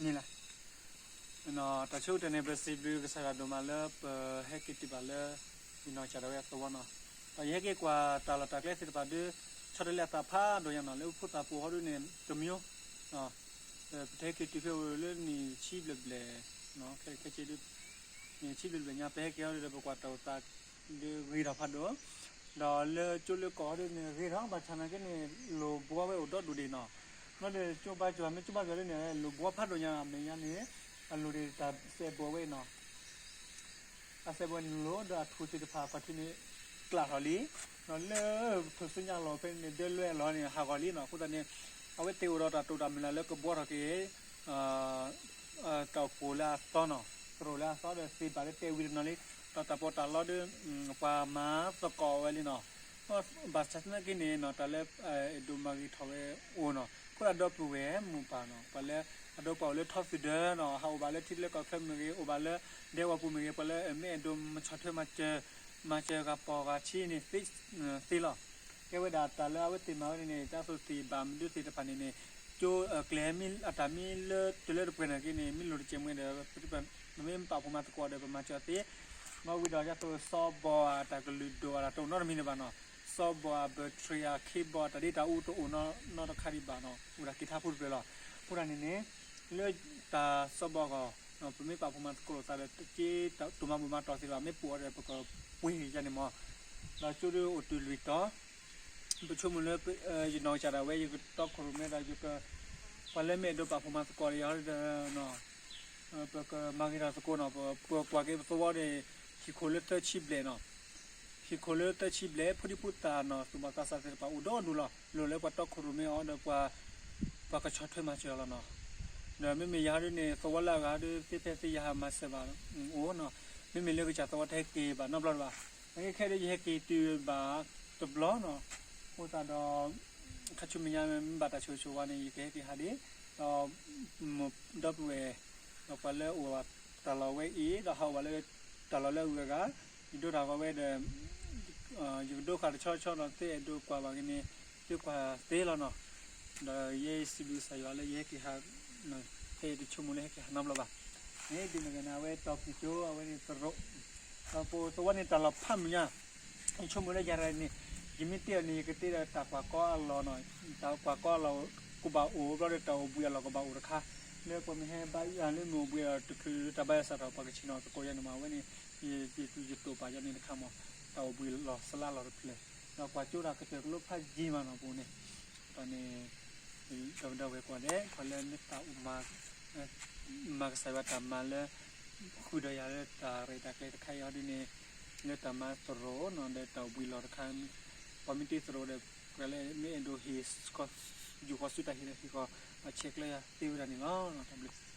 န့ၣ်လီၤ. တၢ်ဆိကတၢၢ်န့ၣ် ပစံးဘျုးကစၢ်ယွၤဒိၣ်မးလၢပဟဲက့ၤတုၤဘၣ်လၢ ယနီၢ်ကစၢ်ဒၣ်ဝဲအသဝီနီၤ. ဒီးယဟဲက့ၤကွၢ်တၢ်လီၢ်တၢ်ကျဲသ့ၣ်တဖၣ်ဒီး ဆီတလဲအသးဖးဒိၣ်ညါနီၤ လၢဖိသၣ်ပူၤဟီဒ်န့ၣ် တမံၤ ပတဟဲက့ၤတုၤဖဲအိၣ်လၢနံၣ်ဆံဘျဲၣ်ဘျဲၣ် ခဲခဲက့ဒ် နံၣ်ဆံဘျဲၣ်ဘျဲၣ်ညါ ပဟဲက့ၤဟီဒ်ဒီး ပကွၢ်တၢ်အိၣ်သး ဒီးဂ့ၤထီၣ်ဖးဒိၣ်, ဒီးလၢကၠိလၢကီၢ်ဟီဒ်န့ၣ် ဂ့ၤထီၣ်ဘၣ်ဆၣ်နာ်က့န့ၣ် လိၣ်ဘှီဝဲအိၣ်ဒီဒူၣ်ဒံးနီၤ. ဘျီဒီးကၠိဘါယွၤ မ့ၢ်ကၠိဘါယွၤဒ်န့ၣ် လိၣ်ဘှီဖးဒိၣ်ညါ အမဲာ်ညါန့ၣ် အလိၣ်ဒံးတၢ်စဲးဘိးဝဲအံၤနီၤ. အစဲးဘိးန့ၣ်လိၣ် ဒီးအထူၣ်သ့ၣ်တဖၣ်ကွၢ်ထံန့ၣ် ကျးထီၣ်လံ, ဒီးလၢထူၣ်စုညါလီၤဖဲန့ၣ် ဒၢလွဲအလီၢ်န့ၣ် ဟးဂီၤလံနီၤ. အဃိသတးန့ၣ် အဝဲသ့ၣ်အိၣ်ဒီးတၢ်တိာ်တၢ်မုၢ်လၢ်လၢကဘှီထီၣ်က့ၤ တၢ်အိၣ်ဖှိၣ်လၢအသီနီၤ, သရိာ်လၢအသီဒီးသ့ဘၣ်လၢတဲဝံၤတနီၤလံ, ဒီးတၢ်ပီးတၢ်လီဒီး ပှၤမၤသကိးဝဲလံနီၤ. ဘၣ်ဆၣ်သနာ်က့န့ၣ်နီၤ တၢ်လၢအဲၣ်ဒိးမၤဂ့ၤထီၣ်ဝဲအိၣ်နီၤ, အဃိသတးဒီပုၢ်ဝဲၢ်မိၢ်ပၢ်နီၤ ပှၤလၢအဒိပှၤအိၣ်လၢထီသုးဒၢနီၤ ဟးအိၣ်ဘၣ်လၢထံချၢကီၢ်ချၢမ့ၢ်ဂ့ၤ အိၣ်ဘၣ်လၢဒဲဝီၤပူၤမ့ၢ်ဂ့ၤ ပှၤလၢအမ့ၢ်အဲၣ်ဒိးမၤဆီၣ်ထွဲမၤစၢၤ မၤစၢၤဂၤပီၢ်ဂၤဆံးန့ၣ် သ့လီၤ. ကဲဝဲဒၣ်တၢ်လၢအဝဲသ့ၣ်မၤဝဲန့ၣ်န့ၣ် တၢ်သိၣ်သ့ၣ်ဘၣ်မနုၤသ့ၣ်တဖၣ်န့ၣ်န့ၣ် ကၠိကျဲမ့ၢ်အတၢ်မ့ၢ်လၢတလၢတပှဲၤနာ်က့န့ၣ် မ့ၢ်လိၣ်တစဲးမ့ၢ်ဒီး ပမ့ၢ်ပာ်ဖှိၣ်မၤသကိးဒီး ပမၤစၢၤသ့, ဘၣ်ဝံၤဒီးယသိးစီၤဘီအတၢ်ကလုၢ်ဒိၣ်အတၢ်တအိၣ်နီတမံၤန့ၣ်ဘၣ်နီၤ, စီၤဘီအ battery အ cable တၢ်ဒ့တၢ်အူတအိၣ်နီတခါဒံးဘၣ်နီၤ, အိၣ်ဒၣ်က့ၤထါဖိတဖျၢၣ်လီၤ. အဃိသတးန့ၣ်န့ၣ် လၢတၢ်စီၤဘီအဂီၢ် ပမ့ၢ်ပာ်ဖှိၣ်မၤသကိးလိာ်သးဒီး တက့ၢ်တိၢ်မၤဘူၣ်မၤတီၢ်သ့လီၤ, မ့ၢ်ပအိၣ်ဒီး ပကပှ့ၤယါန့ၣ်မး, ဒီးကၠိဒုးအိၣ်တုၤလွံၢ်တီၤ ပဆိကမိၣ်လၢ ယနီၢ်ကစၢ်ဒၣ်ဝဲ ယကတီခိၣ်ရိၣ်မဲဒီး ပှၤလၢမ့ၢ်အဲၣ်ဒိးပာ်ဖှိၣ်မၤသကိးဒီးယၤဒီး ပကမၤဂ့ၤထီၣ်သကိးနီၤ, ပကွၢ်က့ၤပသဝီန့ၣ် ဟံၣ်ခိၣ်လၢသၢဆံဘျဲၣ်နီၤ, ဟံၣ်ခိၣ်လၢသၢဆံဘျဲၣ် ဖိဒံဖိသၣ်နီၤ သူၣ်ဘီၣ်သးစၢ်သ့ၣ်တဖၣ်အိၣ်ဒီဒူၣ်လီၤ, လိၣ်လၢပှၤတီခိၣ်ရိၣ်မဲအီၤဒီး ပှၤကဆီၣ်ထွဲမၤစၢၤအီၤလီၤနီၤ. ဒီးမ့မ့ၢ်ယၤဟီဒ်န့ၣ် သဝီလၢအဂၤဒီး သ့ဖဲသ့ယၤဟးမၤစၢၤဘၣ်အိၣ်နီၤ, မ့မ့ၢ်လၢကစၢ်သဝီတဟဲက့ၤဘၣ်နီတဘျီတဘၣ်, အခဲခဲဒီးယဟဲက့ၤတုၤဘၣ်တဘျီနီၤ, အဃိသတးဒီး ခါဆူမဲာ်ညါမ့ၢ်ဘၣ်တၢ်ဆိၣ်ဂ့ၤဆိၣ်ဝါန့ၣ် ယကဟဲက့ၤဟးဒံး, ဒီး ဒီပုၢ်ဝဲၢ် ဒီးပှၤလၢအိၣ်တၢ်လီၢ်ဝဲအံၤ ဒီးဟးအိၣ်ဘၣ်လၢ တၢ်လီၢ်လၢအဂုၤအဂၤ, ယဒိတၢ်ဂီၤဝဲဒီး ယကဒိဃာ်တဆီဆီဒီး သုအဲၣ်ဒိးကွၢ်ဘၣ်က့ၤန့ၣ် သုကွၢ်သ့လီၤနီၤ. ဒီးယဲစံးဘျုးကစၢ်ယွၤလၢယဟဲက့ၤဟး ဖဲယတဆိကမိၣ်လၢဟဲက့ၤဟးနီတဘျီဘၣ်. န့ၣ်ဒ်န့ၣ်ဂ့ၤန့ၣ် အဝဲတီၤဖံးကၠိ အဝဲန့ၣ်သရိာ်, ဒီးပသဝီန့ၣ်တၢ်လီၢ်ဖးမုၢ်ညါ ယဆိကမိၣ်လၢယၤတဂၤန့ၣ် ယမ့ၢ်တ့ၢ်အီၤန့ၣ် ယကတ့ဒီးတၢ်ကွၢ်ကီအလီၢ်နီၤ, တၢ်ကွၢ်ကီအလီၢ်ကဘၣ်အိၣ်ဘျီဒီး တၢ်အိၣ်ဘှံးအလီၢ်ကဘၣ်အိၣ်တခါ, လၢပှၤမ့ၢ်ဟဲဘါယွၤလၢမ့ၢ်အိၣ်ဘှံးအလီၢ်တချုးတၢ်ဘါယွၤစးထီၣ် ပှၤကဆ့ၣ်နီၤသကိးယၤန့ၣ်မး အဝဲန့ၣ် ယတိာ်ပာ်ယၤန့ၣ်တခါမး, တၢ်အိၣ်ဘှံးလီၢ်စလါလီၢ်တဖျၢၣ်, ဒီးကွၢ်ကၠိတၢ်ကတၢၢ်ကလိဖးယံာ်မးနီၤပူၤန့ၣ်, ဒီးန့ၣ် ဒီပုၢ်ဝဲၢ်ကိးဂၤဒဲး ပှၤလၢမ့ၢ်သးအိၣ်မၤ မၤကစၢ်ယွၤတၢ်မၤလၢ ဃုာ်ဒီးယၤလၢတၢ်ရဲၣ်တၢ်ကျဲၤတခါအံၤဟီဒ်န့ၣ်, လၢတၢ်မၤသရိာ်နီၤ ဒီးတၢ်အိၣ်ဘှံးလီၢ်တခါ, ပှၤမ့ၢ်တ့သရိာ်ဒီး ပှၤလၢမ့ၢ်အဲၣ်ဒိးဟ့ၣ် ယူၢ်ဃီၤဆူတၢ်ဟ့ၣ်ဒီးဟ့ၣ်ဃီၤ အဆဲးကျိးယၤသ့ဝဲဒၣ်န့ၣ်လီၤ. တၢ်ဘျုး